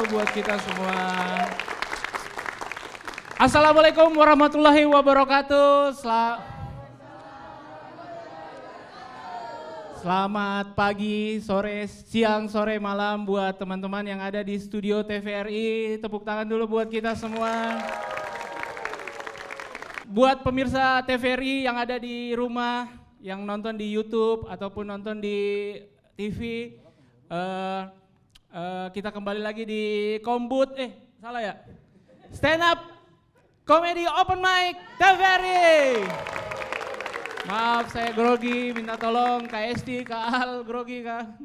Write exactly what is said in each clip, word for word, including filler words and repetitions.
buat kita semua. Assalamualaikum warahmatullahi wabarakatuh. Sela-, selamat pagi, sore, siang, sore, malam buat teman-teman yang ada di studio T V R I. Tepuk tangan dulu buat kita semua. Buat pemirsa T V R I yang ada di rumah, yang nonton di YouTube ataupun nonton di T V, eh, eh, kita kembali lagi di Kombut, eh, salah ya? Stand Up Comedy Open Mic T V R I. Maaf, saya grogi, minta tolong Kak Esti, Kak Al, grogi, Kak.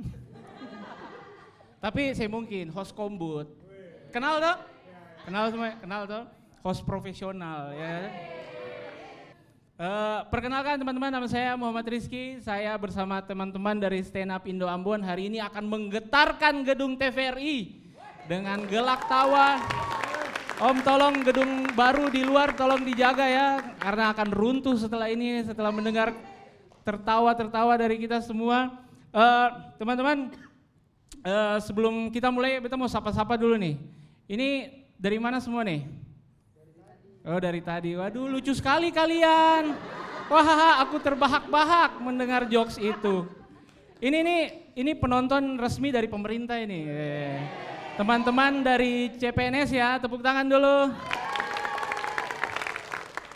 Tapi saya mungkin host Kombut. Kenal toh? Kenal semua, kenal toh? Host profesional, ya. Eh, perkenalkan teman-teman, nama saya Muhammad Rizky. Saya bersama teman-teman dari Stand Up Indo Ambon hari ini akan menggetarkan gedung T V R I dengan gelak tawa. Om, tolong gedung baru di luar tolong dijaga ya, karena akan runtuh setelah ini, setelah mendengar tertawa-tertawa dari kita semua. Eh, teman-teman, eh, sebelum kita mulai, beta mau sapa-sapa dulu nih. Ini dari mana semua nih? Oh, dari tadi. Waduh, lucu sekali kalian. Wah, aku terbahak-bahak mendengar jokes itu. Ini nih, ini penonton resmi dari pemerintah ini. Eh, teman-teman dari C P N S ya, tepuk tangan dulu.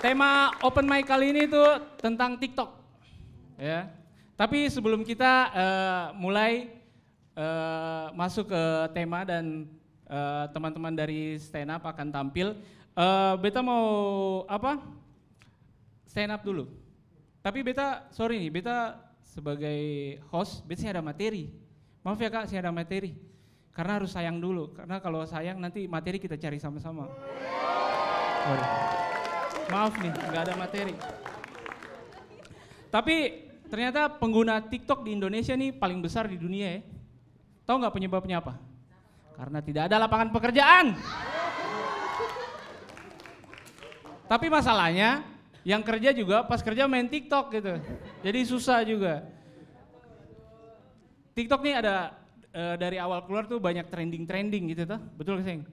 Tema open mic kali ini tuh tentang TikTok. Ya. Tapi sebelum kita, eh, mulai, eh, masuk ke tema dan, eh, teman-teman dari stand up akan tampil. Eh, beta mau apa? Stand up dulu. Tapi beta, sorry nih, beta sebagai host, beta seng ada materi. Maaf ya, Kak, seng ada materi. Karena harus sayang dulu. Karena kalau sayang, nanti materi kita cari sama-sama. Sorry. Maaf nih, nggak ada materi. Tapi ternyata pengguna TikTok di Indonesia nih paling besar di dunia ya. Tahu nggak penyebabnya apa? Karena tidak ada lapangan pekerjaan. Tapi masalahnya, yang kerja juga pas kerja main TikTok gitu. Jadi susah juga. TikTok nih ada, eh, dari awal keluar tuh banyak trending-trending gitu tuh. Betul gak, Seng?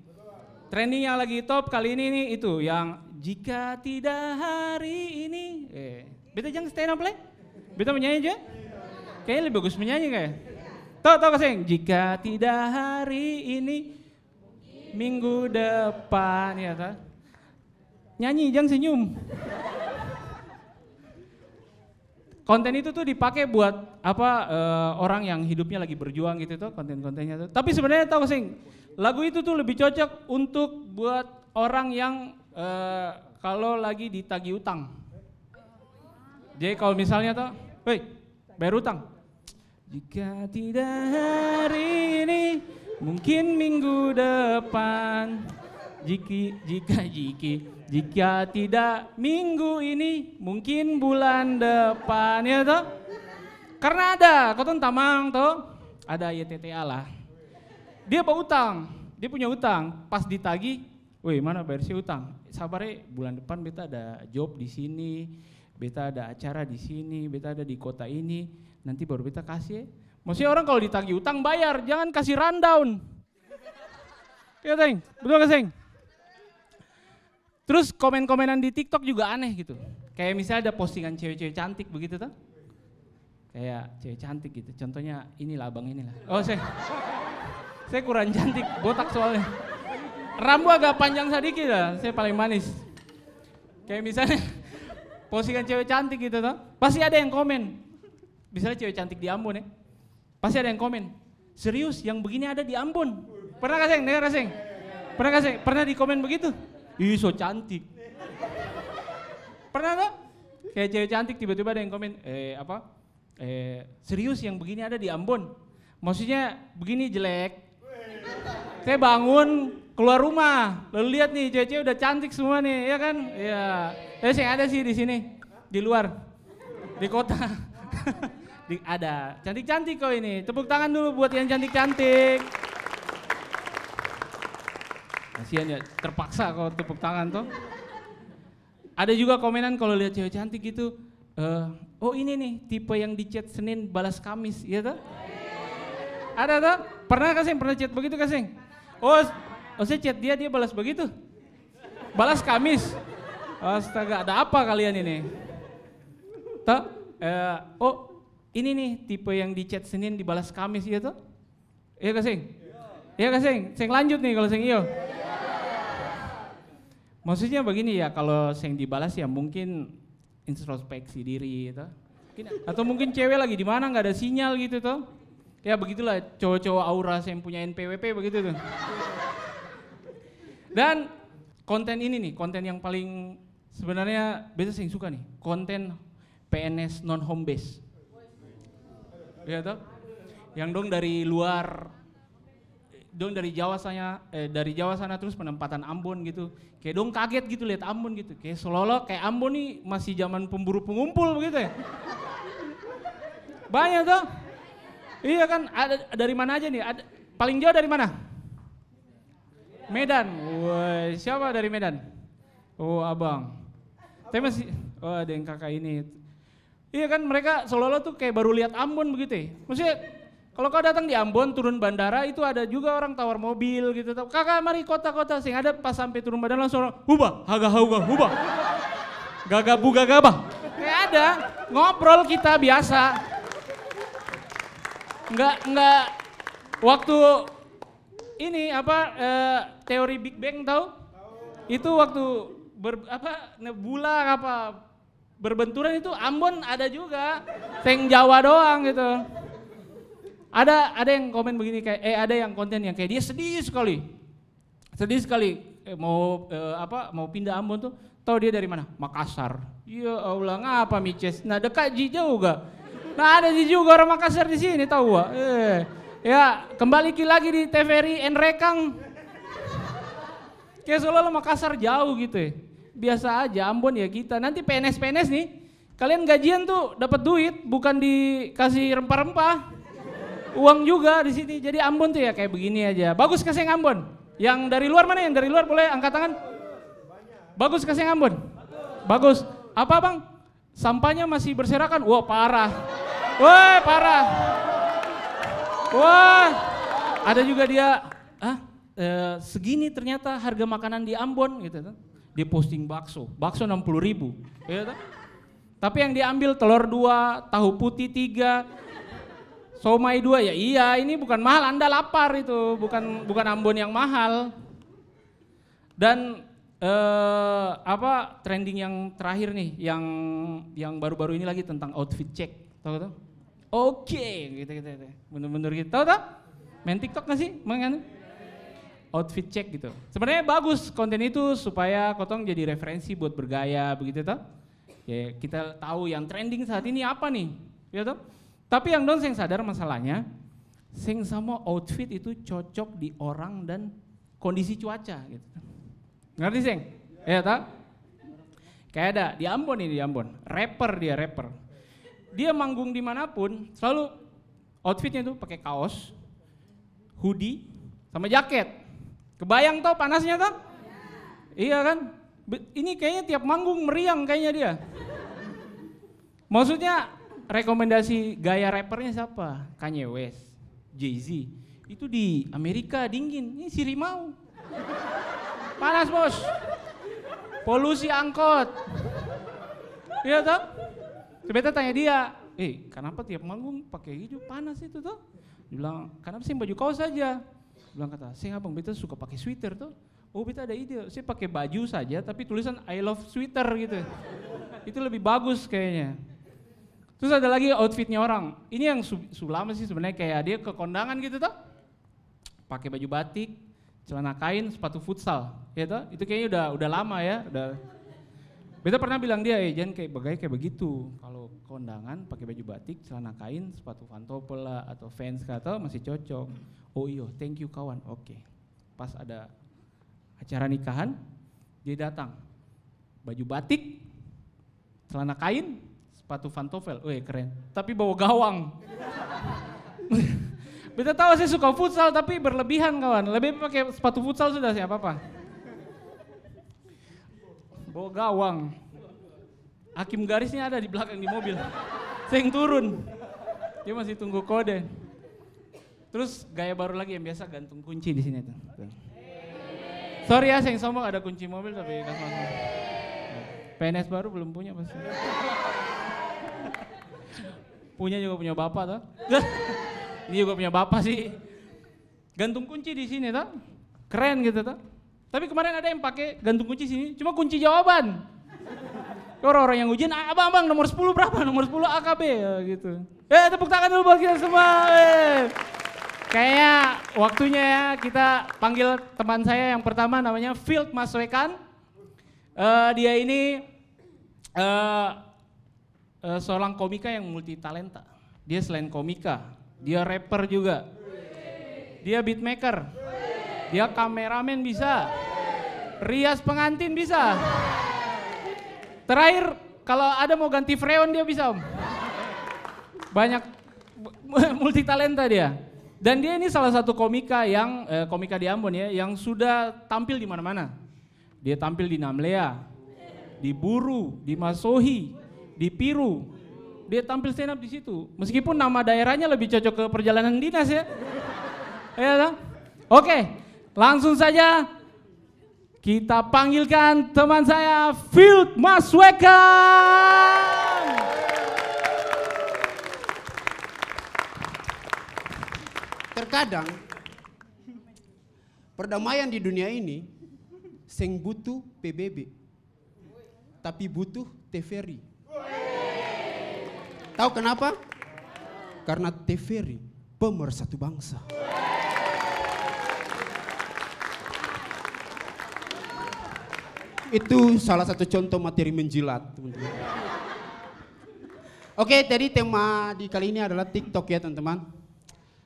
Trending yang lagi top kali ini nih itu, yang "Jika tidak hari ini," eh, beta jang stand up le? Beta mau nyanyi aja? Kayaknya lebih bagus menyanyi kayak. Tau, tau gak, Seng? "Jika tidak hari ini, minggu depan," ya toh? Nyanyi, jang senyum. Konten itu tuh dipake buat apa, eh, orang yang hidupnya lagi berjuang gitu tuh, konten-kontennya tuh. Tapi sebenarnya tau seng, lagu itu tuh lebih cocok untuk buat orang yang, eh, kalau lagi ditagi utang. Jadi kalau misalnya tuh, "Woi, bayar utang." Jika tidak hari ini, mungkin minggu depan. Jiki, jika, jiki, jika tidak minggu ini, mungkin bulan depan, ya toh? Karena ada, katong tamang toh, ada Y T T A lah. Dia bautang, dia punya utang, pas ditagi, "Weh, mana bayar se utang?" "Sabar e, bulan depan beta ada job di sini, beta ada acara di sini, beta ada di kota ini, nanti baru beta kasih e." Maksudnya orang kalau ditagi utang bayar, jangan kasih rundown. Iya, Teng? Betul gak, Seng? Terus komen-komenan di TikTok juga aneh gitu. Kayak misalnya ada postingan cewek-cewek cantik begitu tuh. Kayak cewek cantik gitu. Contohnya inilah abang inilah. Oh, saya, saya kurang cantik, botak soalnya. Rambu agak panjang sadiki lah, saya paling manis. Kayak misalnya postingan cewek cantik gitu tuh. Pasti ada yang komen. Misalnya cewek cantik di Ambon ya. Pasti ada yang komen, "Serius, yang begini ada di Ambon?" Pernah gak, Seng? Dengar gak, Seng? Pernah gak, Seng? Pernah di komen begitu? "Ih, so cantik." Pernah tuh? Kayak cewek cantik tiba-tiba ada yang komen, eh, apa? Eh, "Serius, yang begini ada di Ambon?" Maksudnya begini jelek. Saya bangun, keluar rumah, lalu lihat nih, cewek-cewek udah cantik semua nih, ya kan? Iya. Tapi seng ada sih di sini, di luar, di kota. Di, ada. Cantik-cantik kok ini. Tepuk tangan dulu buat yang cantik-cantik. Kasihan ya, terpaksa kok tepuk tangan tuh. Ada juga komenan kalau lihat cewek cantik gitu, eh, "Oh, ini nih tipe yang di chat Senin balas Kamis," iya toh? Ada toh? Pernah gak, Seng? Pernah chat begitu gak, Seng? Oh, s-, oh, saya chat dia, dia balas begitu? Balas Kamis? Astaga, ada apa kalian ini? Toh, eh, oh, ini nih tipe yang di chat Senin dibalas Kamis, iya toh? Iya ka seng? Iya ka seng? Seng lanjut nih kalau seng iyo. Maksudnya begini ya, kalau seng dibalas ya mungkin introspeksi diri, toh. Mungkin, atau mungkin cewek lagi di mana, nggak ada sinyal gitu, toh. Ya begitulah cowok-cowok aura seng punya N P W P begitu tuh. Dan konten ini nih, konten yang paling sebenarnya beta seng suka nih, konten P N S non home base. Iya toh? Yang dong dari luar, dong dari Jawa sana, eh, dari Jawa sana terus penempatan Ambon gitu. Kayak dong kaget gitu lihat Ambon gitu. Kayak seolah-olah kayak Ambon nih masih zaman pemburu pengumpul begitu ya. Banyak toh? Iya kan, ada dari mana aja nih? Ada, paling jauh dari mana? Medan. Woi, siapa dari Medan? Oh, abang. Tapi masih, oh, ada yang kakak ini. Iya kan, mereka seolah-olah tuh kayak baru lihat Ambon begitu ya. Maksudnya, kalau kau datang di Ambon, turun bandara, itu ada juga orang tawar mobil gitu. Tau, "Kakak, mari kota-kota." Seng ada pas sampai turun bandara langsung orang, "Huba, haga hauga, huba." Gaga buga gaba. Nggak ada. Ngobrol kita biasa. Nggak, nggak. Waktu ini apa, eh, teori Big Bang tahu? Itu waktu ber-, apa, nebula apa, berbenturan itu Ambon ada juga. Seng Jawa doang gitu. Ada, ada yang komen begini kayak, eh, ada yang konten yang kayak dia sedih sekali. Sedih sekali, eh, mau, eh, apa, mau pindah Ambon tuh. Tahu dia dari mana? Makassar. Ya Allah, ngapa, Mices? Nah, dekat ji juga. Nah, ada ji juga orang Makassar di sini, tahu, wa? Eh, ya, kembali ki lagi di T V R I Nrekang. Kayak seolah-olah Makassar jauh gitu ya. Biasa aja, Ambon ya kita. Nanti P N S-P N S nih, kalian gajian tuh dapat duit, bukan dikasih rempah-rempah. Uang juga di sini. Jadi Ambon tuh ya kayak begini aja. Bagus ka seng Ambon? Yang dari luar mana? Yang dari luar boleh angkat tangan. Bagus ka seng Ambon? Bagus. Apa, Bang? Sampahnya masih berserakan? Wah, parah. Wah, parah. Wah, ada juga dia, "Ah, eh, segini ternyata harga makanan di Ambon," gitu tuh. Dia posting bakso, bakso enam puluh ribu, ya tuh. Tapi yang diambil telur dua, tahu putih tiga, somai dua, ya iya, ini bukan mahal, Anda lapar itu, bukan, bukan Ambon yang mahal. Dan, eh, apa, trending yang terakhir nih, yang, yang baru-baru ini lagi tentang outfit check. Tahu, tahu? Oke, gitu, gitu, gitu. Bener-bener gitu. Tahu, tahu? Main TikTok nggak sih? Main kan? Outfit check gitu. Sebenarnya bagus konten itu supaya kotong jadi referensi buat bergaya begitu, toh. Ya, kita tahu yang trending saat ini apa nih, ya toh? Tapi yang dong seng sadar masalahnya, seng samua outfit itu cocok di orang dan kondisi cuaca gitu. Ngerti seng? Ya toh? Kayak ada di Ambon ini, di Ambon. Rapper dia, rapper. Dia manggung dimanapun, selalu outfitnya tuh pakai kaos, hoodie, sama jaket. Kebayang toh panasnya toh? Iya kan? Be-, ini kayaknya tiap manggung meriang kayaknya dia. Maksudnya, rekomendasi gaya rappernya siapa? Kanye West, Jay-Z. Itu di Amerika dingin, ini si Rimau. Panas, Bos. Polusi angkot. Iya toh? Terus beta tanya dia, "Eh, kenapa tiap manggung pakai hijau panas itu toh?" Dia bilang, "Kenapa seng baju kaos saja?" Bilang kata, "Seng, abang, beta suka pakai sweater toh." "Oh, beta ada ide, se pake baju saja tapi tulisan I love sweater gitu. Itu lebih bagus kayaknya." Terus ada lagi outfitnya orang. Ini yang su-, su lama sih sebenarnya, kayak dia ke kondangan gitu toh. Pakai baju batik, celana kain, sepatu futsal, ya toh? Itu kayaknya udah, udah lama ya, udah. Beta pernah bilang dia, "Eh, jangan kayak, bagaya kayak begitu. Kalau kondangan pakai baju batik, celana kain, sepatu pantopel lah, atau Vans kah, toh, masih cocok." "Oh iyo, thank you kawan." Oke. Pas ada acara nikahan, dia datang. Baju batik, celana kain, sepatu pantofel. Weh, keren. Tapi bawa gawang. Beta tahu saya suka futsal, tapi berlebihan, kawan. Lebih pakai sepatu futsal sudah, sih, apa-apa. Bawa gawang. Hakim garisnya ada di belakang di mobil. Seng turun. Dia masih tunggu kode. Terus gaya baru lagi yang biasa gantung kunci di sini tuh. Tuh. Sorry ya, seng sombong, ada kunci mobil tapi kas masuk. P N S baru belum punya pasti. Punya juga punya bapak tuh. Ini juga punya bapak sih. Gantung kunci di sini tuh. Keren gitu tuh. Tapi kemarin ada yang pake gantung kunci sini, cuma kunci jawaban. Orang-orang yang ujian, "Ah, abang, abang, nomor sepuluh berapa? Nomor sepuluh A K B," ya, gitu. Eh, tepuk tangan dulu buat kita semua. Eh. Kayaknya waktunya ya, kita panggil teman saya yang pertama, namanya Field Maswekan. Eh, dia ini, eh, eh, seorang komika yang multi talenta. Dia selain komika, dia rapper juga. Dia beatmaker. Dia kameramen bisa. Rias pengantin bisa. Terakhir, kalau ada mau ganti freon, dia bisa, Om. Banyak, multi talenta dia. Dan dia ini salah satu komika yang, eh, komika di Ambon ya, yang sudah tampil di mana-mana. Dia tampil di Namlea, di Buru, di Masohi, di Piru. Dia tampil stand up di situ. Meskipun nama daerahnya lebih cocok ke perjalanan dinas ya. Ya toh? Oke, langsung saja kita panggilkan teman saya, Field Maswekan. Terkadang perdamaian di dunia ini seng butuh P B B, tapi butuh T V R I. Tahu kenapa? Karena T V R I pemersatu bangsa. Itu salah satu contoh materi menjilat, teman-teman. Oke, jadi tema di kali ini adalah TikTok ya, teman-teman.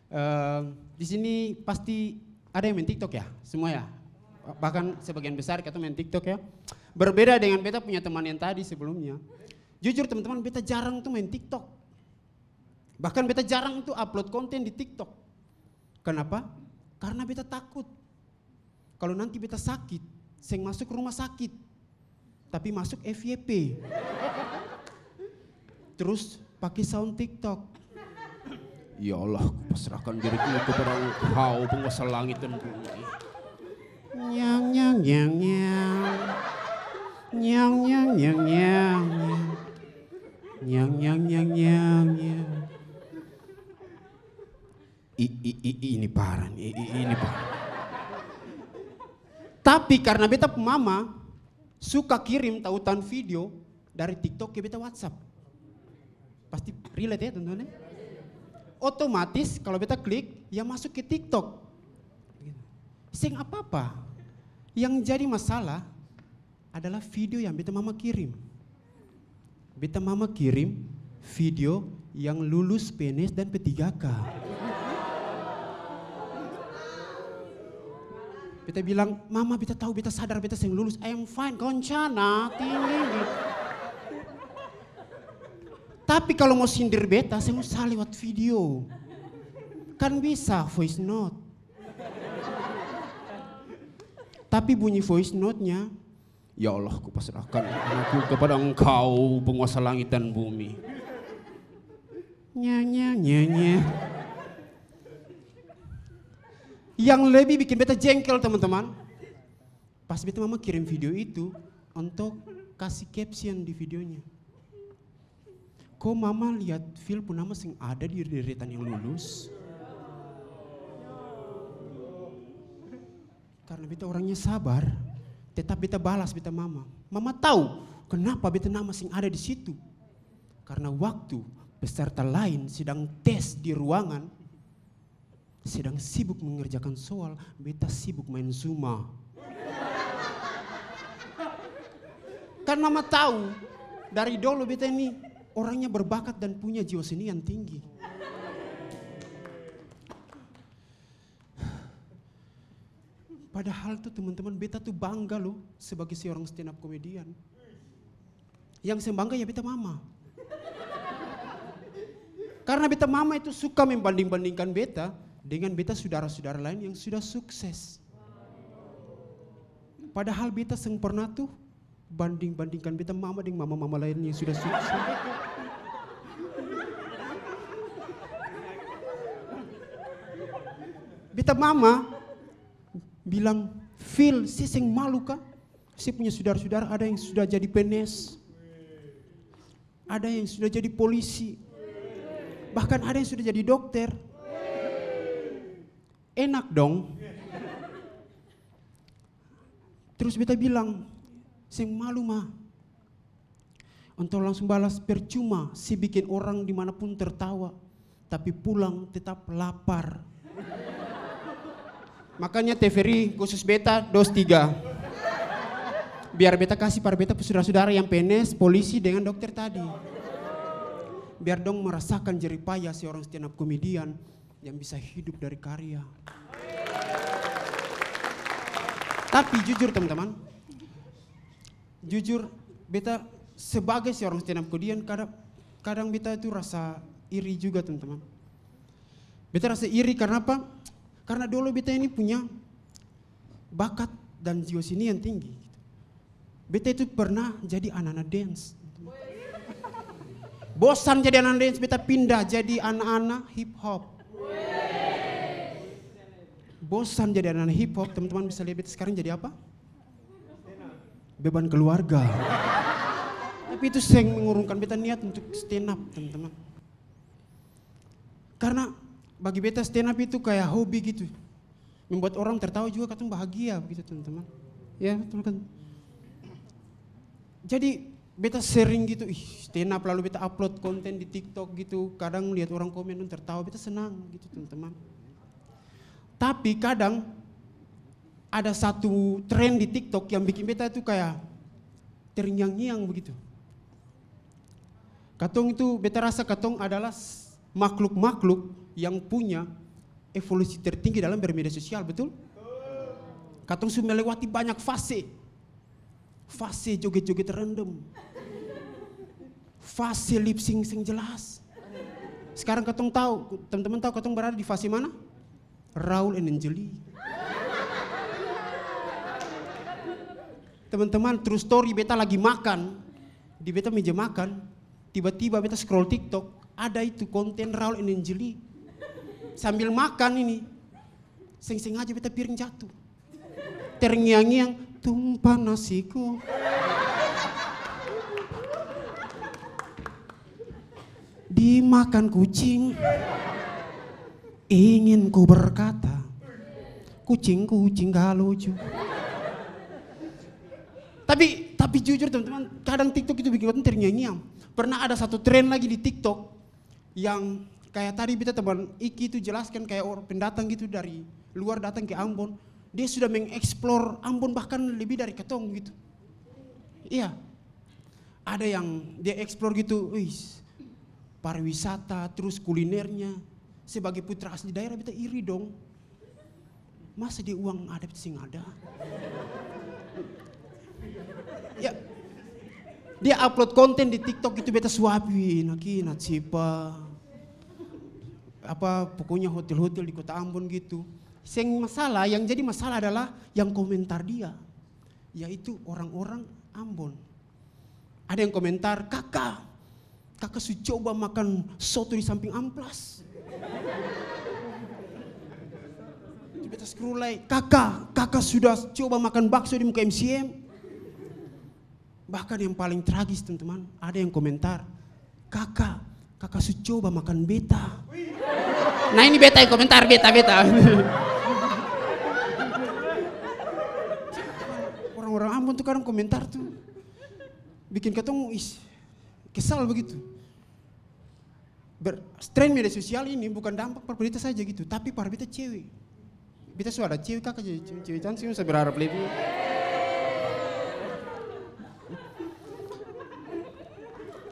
Eee, di sini pasti ada yang main TikTok ya? Semua ya? Bahkan sebagian besar katong main TikTok ya? Berbeda dengan beta punya teman yang tadi sebelumnya. Jujur teman-teman, beta jarang tuh main TikTok. Bahkan beta jarang tuh upload konten di TikTok. Kenapa? Karena beta takut. Kalo nanti beta sakit, seng masuk rumah sakit, tapi masuk F Y P. Trus pake sound TikTok. Ya Allah, kupasrahkan diriku kepada Engkau, penguasa langit dan bumi. Nyang, nyang, nyang, nyang. Nyang, nyang, nyang, nyang, nyang. Nyang, nyang, nyang, nyang, nyang. I, i, i, ini parah nih, i, i, ini parah. Tapi karna beta pung mama suka kirim tautan video dari TikTok ke beta WhatsApp. Pasti relate ya, teman-teman, ya? Otomatis kalo beta klik, ya masuk ke TikTok. Seng apa-apa. Yang jadi masalah, adalah video yang beta mama kirim. Beta mama kirim video yang lulus P N S dan P tiga K. Beta bilang, "Mama, beta tau, beta sadar beta seng lulus. I am fine, koncana tinggi." Tapi kalo mo sindir beta, seng usah lewat video. Kan bisa voice note. Tapi bunyi voice note-nya, "Ya Allah, kupasrahkan anakku kepada Engkau, penguasa langit dan bumi." Nya, nya, nya, nya. Yang lebih bikin beta jengkel, teman-teman, pas beta mama kirim video itu untuk kasih caption di videonya. Ko mama liat Fil pung nama seng ada di deretan yang lulus? Karna beta orangnya sabar, tetap beta balas beta mama. Mama tau kenapa beta nama seng ada di situ? Karna waktu peserta lain sedang tes di ruangan, sedang sibuk mengerjakan soal, beta sibuk main Zuma. Kan mama tau, dari dolo beta ini orangnya berbakat dan punya jiwa seni yang tinggi. Padahal tuh, teman-teman, beta tuh bangga loh sebagai seorang stand up comedian. Yang seng bangga ya beta mama. Karna beta mama itu suka membanding-bandingkan beta dengan beta sudara-sudara lain yang sudah sukses. Padahal beta seng pernah tuh banding-bandingkan beta mama deng mama-mama lain yang sudah sukses. Kata mama bilang, "Fil, se seng malu ka? Se punya sudara-sudara ada yang sudah jadi P N S, ada yang sudah jadi polisi, bahkan ada yang sudah jadi dokter. Enak dong." Terus beta bilang, "Seng malu, Ma." Antua langsung balas, "Percuma se bikin orang dimanapun tertawa, tapi pulang tetap lapar." Makanya T V R I khusus beta, dos tiga. Biar beta kasi par beta pung sudara-sudara yang P N S, polisi, dengan dokter tadi. Biar dong merasakan jerih payah seorang stand up comedian yang bisa hidup dari karya. Tapi jujur, teman-teman, jujur, beta sebagai seorang stand up comedian, kadang, kadang beta itu rasa iri juga, teman-teman. Beta rasa iri karna apa? Karna dolo beta ini punya bakat dan jiwa seni yang tinggi. Beta itu pernah jadi ana-ana dance. Bosan jadi ana-ana dance, beta pindah jadi ana-ana hip hop. Bosan jadi ana-ana hip hop, teman-teman bisa lihat beta sekarang jadi apa? Beban keluarga. Tapi itu seng mengurungkan beta niat untuk stand up, teman-teman. Karna bagi beta stand up itu kaya hobi gitu. Membuat orang tertawa juga katong bahagia begitu, teman-teman. Ya, betul kan? Jadi beta sering gitu, ih, stand up, lalu beta upload konten di TikTok gitu. Kadang lihat orang komen dong tertawa, beta senang gitu, teman-teman. Tapi kadang ada satu tren di TikTok yang bikin beta itu kaya terngiang-ngiang begitu. Katong itu, beta rasa katong adalah s-, makhluk-makhluk yang punya evolusi tertinggi dalam bermedia sosial, betul? Katong su melewati banyak fase. Fase joget-joget random. Fase lip sync seng jelas. Sekarang katong tau, teman-teman tau katong berada di fase mana? Raul and Angeli. Teman-teman, true story, beta lagi makan di beta meja makan, tiba-tiba beta scroll TikTok, ada itu konten Raul and Angeli. Sambil makan ini, seng sengaja beta piring jatuh. Terngiang-ngiang, "Tumpah nasiku." Dimakan kucing. Ingin ku berkata, "Kucing, kucing, galo ju." Tapi, tapi jujur, teman-teman, kadang TikTok itu bikin katong terngiang-ngiang. Pernah ada satu tren lagi di TikTok yang kaya tadi beta teman Iki itu jelaskan, kaya orang pendatang gitu dari luar datang ke Ambon. Dia sudah mengeksplor Ambon bahkan lebih dari katong gitu. Iya. Ada yang dia explore gitu, wis, pariwisata, terus kulinernya. Sebagai putra asli daerah, beta iri dong. Masa dia uang ada, beta seng ada? Ya, dia upload konten di TikTok gitu, beta suapi, naki, nacipa. Apa, pokoknya hotel-hotel di Kota Ambon gitu. Seng masalah, yang jadi masalah adalah yang komentar dia, yaitu orang-orang Ambon. Ada yang komentar, "Kaka, kaka su coba makan soto di samping amplas?" Beta scroll lai, "Kaka, kaka sudah coba makan bakso di muka M C M?" Bahkan yang paling tragis, teman-teman, ada yang komentar, "Kaka, kaka su coba makan beta?" Nah, ini beta yang komentar, beta, beta. Orang-orang Ambon tuh kadang komentar tuh bikin katong, is, kesal begitu. Ber-, tren media sosial ini bukan dampak par beta saja gitu, tapi par beta cewe. Beta su ada cewe, kaka, cewe, cewe cantik, sa berharap lebih.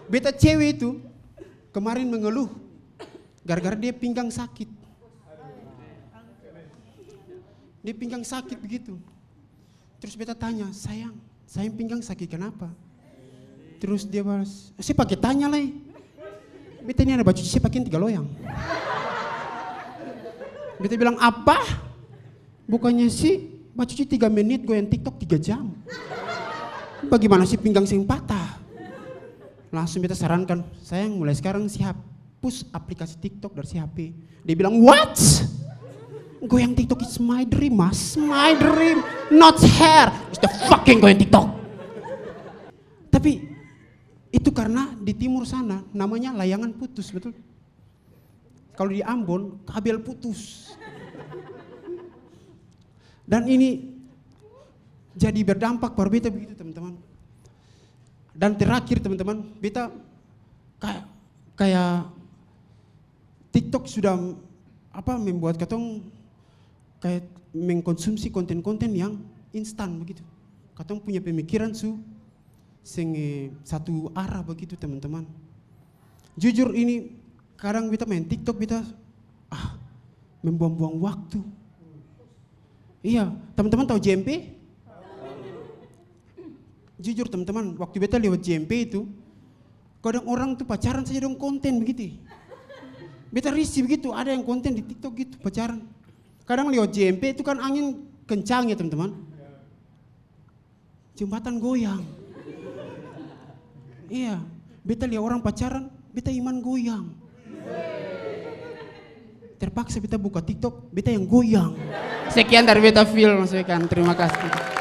Beta cewe itu kemarin mengeluh gara-gara dia pinggang sakit. Dia pinggang sakit begitu. Terus beta tanya, "Sayang, sayang pinggang sakit kenapa?" Terus dia balas, "Se pake tanya lai. Beta ni ada bacuci, se pakiang tiga loyang." Beta bilang, "Apa? Bukannya se bacuci tiga menit, goyang TikTok tiga jam? Bagaimana se pinggang seng patah?" Langsung beta sarankan, "Sayang, mulai sekarang se hapus aplikasi TikTok dari se H P." Dia bilang, "What?" Goyang TikTok is my dream, Mas. My dream, not her. It's the fucking goyang TikTok. Tapi itu karena di timur sana namanya layangan putus, betul? Kalau di Ambon, kabel putus. Dan ini jadi berdampak par beta begitu, teman-teman. Dan terakhir, teman-teman, beta kayak, kayak TikTok sudah, apa, membuat katong kayak mengkonsumsi konten-konten yang instan begitu. Katong punya pemikiran su seng, eh, satu arah begitu, teman-teman. Jujur, ini kadang beta main TikTok, beta, ah, membuang-buang waktu. Iya, teman-teman tahu J M P? Jujur, teman-teman, waktu beta lewat J M P itu, kadang orang tuh pacaran saja dong konten begitu. Beta risih begitu, ada yang konten di TikTok gitu, pacaran. Kadang lewat J M P itu kan angin kencang ya, teman-teman. Jembatan goyang. Iya, beta lia orang pacaran, beta iman goyang. Terpaksa beta buka TikTok, beta yang goyang. Sekian dari beta, Phil, maksudnya kan. Terima kasih.